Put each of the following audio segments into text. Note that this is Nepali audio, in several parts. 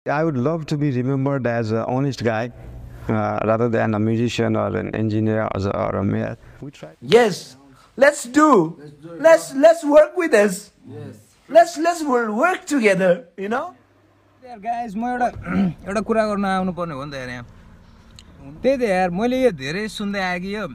I would love to be remembered as an honest guy rather than a musician or an engineer or a mayor. We try. Yes, let's do. Let's work with us. Yes. Let's work together. You know. यार गाइस म एउटा कुरा गर्न आउनु पर्ने हो नि त यार यहाँ त्यही त यार मैले यो धेरै सुन्दै आए कि यो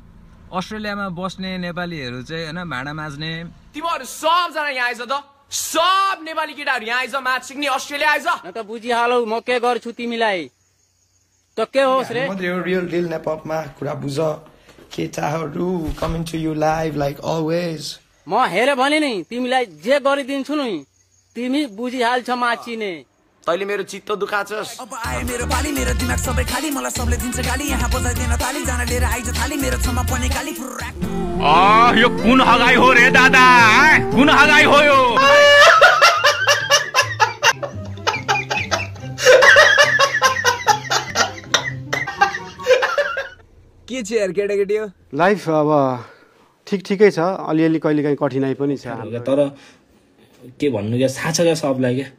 अस्ट्रेलियामा बस्ने नेपालीहरू चाहिँ हैन भाडा माझ्ने तिमीहरु सब जना यहाँ आइज त सब नेपाली केटाहरु यहाँ आइज माछ सिक्ने अस्ट्रेलिया आइज न त बुझिहालौ म के गर्छु तिमीलाई त के होस् रे म रियल डिल नेपालमा कुरा बुझ केटाहरु coming to you live like always म हेरे भने नि तिमीलाई जे गरिदिन्छु नि तिमी बुझिहाल्छ माचिने तैले मेरो चित्त दुखाछस् अब आए मेरो पाली मेरो दिमाग सबै खाली मलाई सबले दिन्छ गाली यहाँ बजाइदिन ताली जान लिएर आइज थाली मेरो छमा पनि गाली यो कुन हगाई हो रे दादा कुन हगाई हो यो के छ यार केटाकेटी हो लाइफ अब ठिकै छ अलिअलि कहिलेकाहीँ कठिनाइ पनि छ तर के भन्नु क्या थाहा छ क्या सबलाई क्या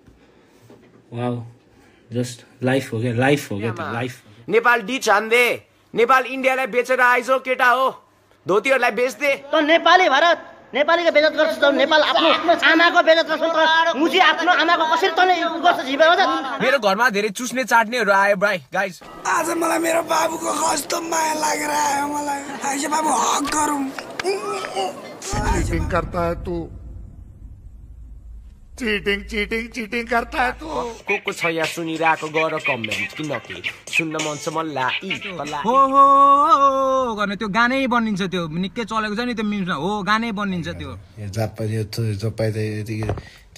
वाउ जस्ट लाइफ हो क्या त लाइफ नेपाल डी छान्दे नेपाल इन्डियालाई बेचेर आइजो केटा हो धोतीहरुलाई बेच्दे त नेपाली भारत नेपालीको बेइज्जत गर्छ त नेपाल आफ्नो आमाको बेइज्जत गर्छ त मुजी आफ्नो आमाको कसरी तले गर्छ जीवन हो त मेरो घरमा धेरै चुस्ने चाट्नेहरु आए भाइ गाइस आज मलाई मेरो बाबुको कस्तो माया लागेर आयो मलाई आइज बाबु हक गरौँ चीटिंग करता है तू चीटिंग करता है तू को छ यहाँ सुनिरहेको गर कमेन्ट किनकि सुन्न मन छ मलाई हो गर्ने त्यो गानै बनिन्छ त्यो निकै चलेको छ नि त्यो मिम्समा हो गानै बनिन्छ त्यो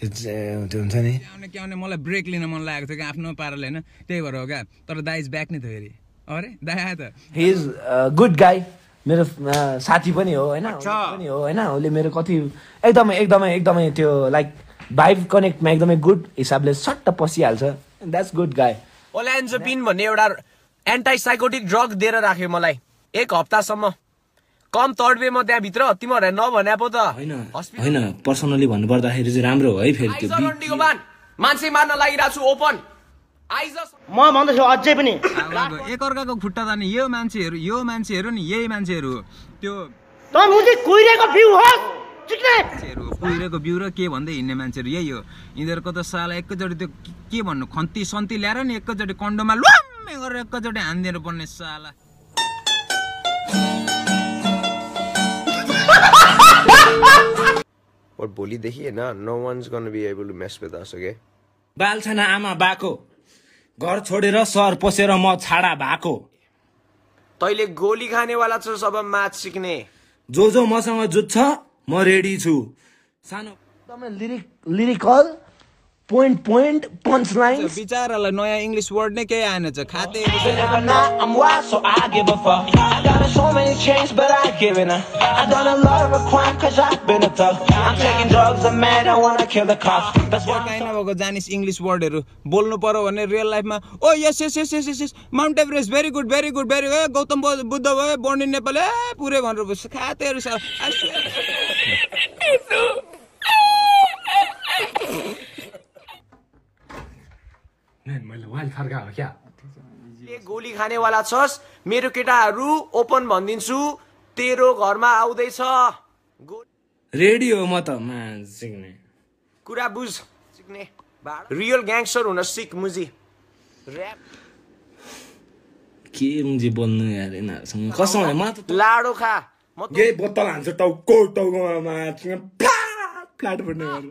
त्यो हुन्छ नि के आउने मलाई ब्रेक लिन मन लागेको थियो कि आफ्नो पाराले हैन त्यही भएर हो क्या तर दाइ इज ब्याक नि त फेरि अरे दाइ आयो त ही इज गुड गाई मेरो साथी पनि हो हैन उसले मेरो कति एकदमै त्यो लाइक भाइब कनेक्टमा एकदमै गुड हिसाबले सट्ट पसिहाल्छ द्याट्स गुड गाई ओलान्जोपिन भन्ने एउटा एन्टी साइकोटिक ड्रग दिएर राख्यो मलाई 1 हप्तासम्म कम थर्ड वे म त्यहाँ भित्र तिमीहरुले नभने पो त हैन पर्सनली भन्नु पर्दाखेरि चाहिँ राम्रो हो है फेरि त्यो रन्डीको बान मान्छे मार्न लागिराछु ओपन आइज म भन्दैछु अझै पनि एक अर्काको खुट्टा तान्ने यो मान्छेहरु नि यही मान्छेहरु हो त्यो त मुजी कुइरेको भ्यू हो चिक्ने कुइरेको बिउ र के भन्दै हिँड्ने मान्छेहरु यही हो यिनीहरुको त साला एकैचोटी त्यो के भन्नु खन्ती सन्ती ल्याएर नि एकैचोटी कन्डोमा लुम्मे गरेर एकैचोटी हान्दिएर पर्ने साला और भोलिदेखि हैन no one's gonna be able to mess with us okay बालछना आमा बाको घर छोडेर सहर पसेर म छाडा भएको तैले गोली खानेवाला छ सब म्याच सिक्ने जो मसँग जुत्छ म रेडी छु सानो एकदमै लिरिकल point punch lines बिचारालाई नयाँ इंग्लिश वर्ड नै केही आएन छ खाते I'm wild so I give a fuck I got so many chains but I give it up I done a lot of a crime cause I've been a thug I'm taking drugs I'm mad I wanna kill the cops That's why काइन भएको जानिस इंग्लिश वर्डहरु बोल्नु पर्यो भने रियल लाइफमा oh yes Mount Everest very good Gautam Buddha भयो बोर्न इन नेपाल पुरै भनेर खातेहरु छ मैले वाइल फर्का हो क्या गोली खानेवाला छस् मेरो केटाहरु ओपन भन्दिन्छु तेरो घरमा आउँदै छ रेडी हो म त मान सिक्ने कुरा बुझ सिक्ने रियल ग्याङ्स्टर हुन सिक मुजी र्याप के मुजी बोल्नु यार यिनीहरुसँग कसम म त लाडो खा म यही बोतल हान्छु टाउकोमा फ्ल्याट पर्ने गरे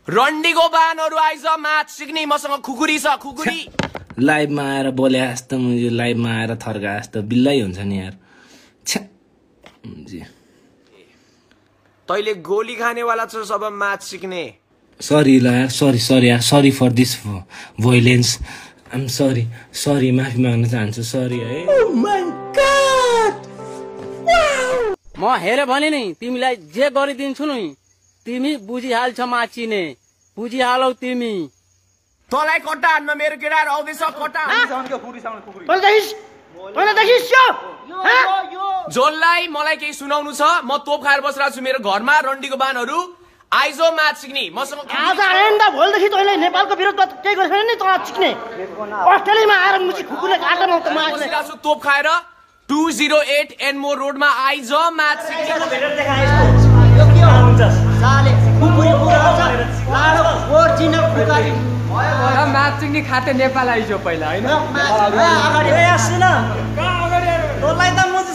रन्डीको बानहरु आइज म्याच सिक्ने मसँग खुकुरी छ खुकुरी लाइभमा आएर बोले जस्तो मुजी लाइभमा आएर थर्का जस्तो बिल्लै हुन्छ नि यार छ्या मुजी तैले गोली खानेवाला छ सब म्याच सिक्ने सरी ल यार सरी यार sorry for this violence I am sorry माफी माग्न चाहन्छु सरी है ओह माय गॉड म हेरे भने नि तिमीलाई जे गरिदिन्छु नि तिमी बुझिहाल्छ माचिने बुझिहालौ तिमी तलाई कट्टा हानमा मेरो केटाहरु आउँदैछ कट्टा जोललाई मलाई केही सुनाउनु छ म तोप खाएर बसिरहेको छु मेरो घरमा रन्डीको बानहरु आइजो म्याच सिक्ने मसँग आज आइन्दा भोलिदेखि तैँले नेपालको विरोधमा केही गरेन नि तँ सिक्ने अस्ट्रेलियामा आएर मुसी खुकुरले काटेर त म तोप खाएर 208 एनमोर रोडमा आइज म्याच सिक्ने भेटेर देखाएँ यो के हुन्छ साले खुकुरी पुरा लाडो ओरिजिनल खुकुरी म्याच सिक्ने खाते नेपाल आइजो पहिला हैन अगाडि सुन तँलाई त